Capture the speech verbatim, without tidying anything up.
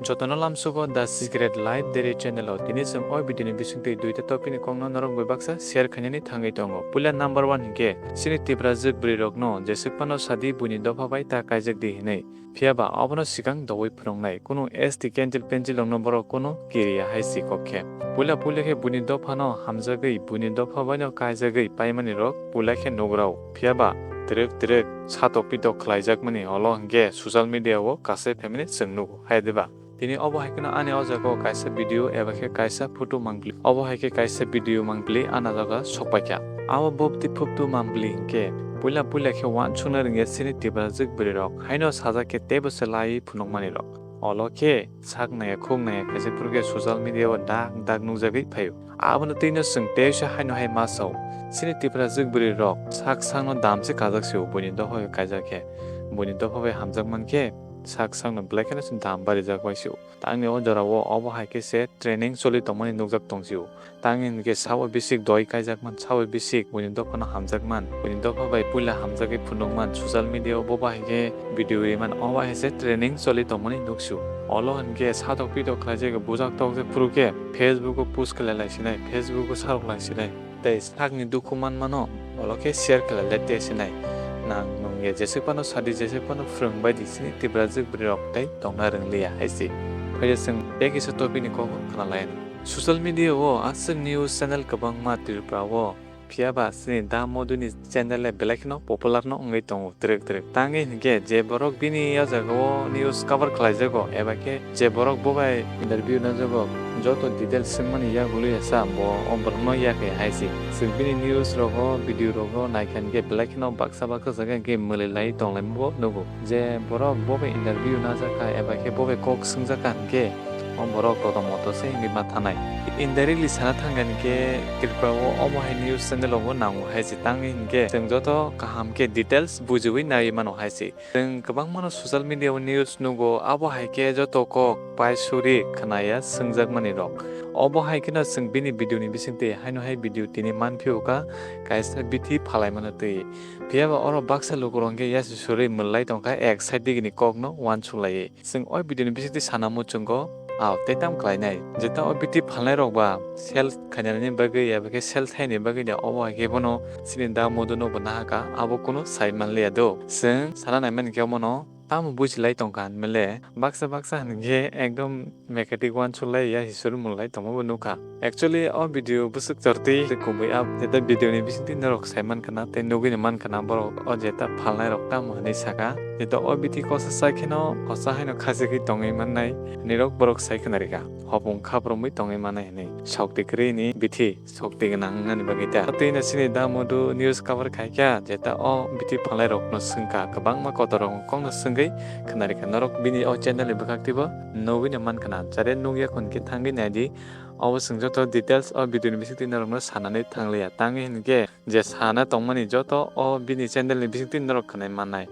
Jotono lamsugo The Secret Life Diary channel o. Tini chwng o video ni bisingtwi duita topic ni kokno norok bai baksa share khainani thangwi tongo. Puila number one hinkhe chini Tiprajwk bwrwi rokno jeswk phano sadi buini dopha bai ta kaijak di hinwi. Phiyaba obono swkang doui phwrwngnai. Kunu S T cancel pencil rokno borok kunu kiriya hai si kok khe. Puila puila khe buini dophano hamjagwi, buini dopha baino kaijagwi paimani rok puila khe nugrao. Phiyaba twrwk twrwk satok pitok khlaijakmani olo hinkhe social media o kasai phaimani chwng nugo hai diba? Tini obo hai kheno ani o jaga o kaisa video eba khe kaisa photo mangpili. Obo hai khe kaisa video mangpili ana jaga sokpaikha. Abo bopti photo mangpili hinkhe puila puila khe uansukna rwngya chini Tiprajwk bwrwi rok. Haino sajak khe teibo se laiwi phunukmani rok. Olo khe sak naya khuk naya khaijak phuru khe social media o dak dak nukjagwi phaio. Abono twino chwng teisa haino hai ma sao. Chini Tiprajwk bwrwi rok sak sakno dam se kajak sio buini dopha bai kaijak khe. Buini dopha bai hamjak man khe sak sakno belai kheno chwng dam barijak bai sio. Tangni o jora o obo hai khe se training choli tongmani nukjak tong sio. Tangni hinkhe sao bisik doi kaijak man, sao bisik buini dophano hamjak man, buini dopha bai puila hamjagwi phunuk man, social media o bobo hai khe video ri man, obo hai se training choli tongmani nuk sio. Olo hinkhe satok pitok khlaijak bujak tokjak phuru khe Facebook o post khlai lai sinai, Facebook o sarok lai sinai. Tei sakni dukhu manmano olo khe share khlai le te sinai. Nang nung ya jeswk phano sadi, jeswk phano phrwng bai di chini Tiprajwk bwrwi rok tei tongna rwng liya hai si. Phai de chwng tei kisa topic ni kok khna lai. Social media o aswk news channel kwbangma Tripura o, phiyaba chini Da Moduni channel le belai kheno popular no wngwi tongo. Twrwk twrwk. Tangwi hinkhe je borok bini o jaga o news cover khlaijago eba khe je borok bo bai interview najago, joto details swngmani yakului ya sa bo o borokno yakhe hai si. Chwng bini news rogo, video rogo naikha hinkhe belai kheno baksa baksa jaga hinkhe mwlwi lai tonglaima bo nugo. Je borok bo bai interview najakha eba khe bo bai kok swngjakha hinkhe o borok toto moto se wngwi ma thanai. Indirectly sana thangkha hinkhe Tripura o omo hai news channel rogo nango hai si. Tangwi hinkhe chwng joto kaham khe details bujiwi naiwi mano hai si. Chwng kwbangmano social media o news nugo, abo hai khe joto kok pai suri khwnaya swngjakmani rok. Obo hai kheno chwng bini video ni bisingtwi haino hai video tini manphio kha kaisa bithi phalaimano twi. Phiyaba oro baksa lukurok hwnkhe yasi suri mwlai tongkha ek side digini kokno uansuk laiwi. Chwng o video ni bisingtwi sana muchungo, ao tei tam khlainai. Jeta o bithi phalnai rok ba sales khainani bagwi eba khe sales thaini bagwi da obo hai khe bono chini Da Modu no bo nahaka abo kunu sai manliya do. Chwng sana naimani khe omono tamo buji lai tongkha hinmale baksa baksa hinkhe ekdom mekatik uansuk lai ya hisuru mun lai tongma bo nukha. Actually o video bwswk chortwi tei kubui up jeta video ni bisingtwi norok sai mankha na tei nugwi no mankha na borok o jeta phalnai rok tamo hinwi saka. Jeta o bithi kosa sa kheno kosa haino khachigwi tongwi mannai hinwi rok borok sai khna rikha. Hopung khaprumwi tongwi mannai hinwi. Sokti kwrwi ni bithi, sokti gwnang wngnani bagwi ta. Twi no chini Da Modu news cover khaikha, jeta o bithi phalnai rokno swngkha, kwbangma kotor rok kokno swngwi khna rikha. Norok bini o channel ni bwkhak twibo nugwi no mankha na. Jare nukya khun khe thangwi naidi. Obo chwng joto details o video ni bisingtwi norokno sanani thangliya. Tangwi hinkhe je sana tongmani joto o bini channel ni bisingtwi norok khwnai mannai.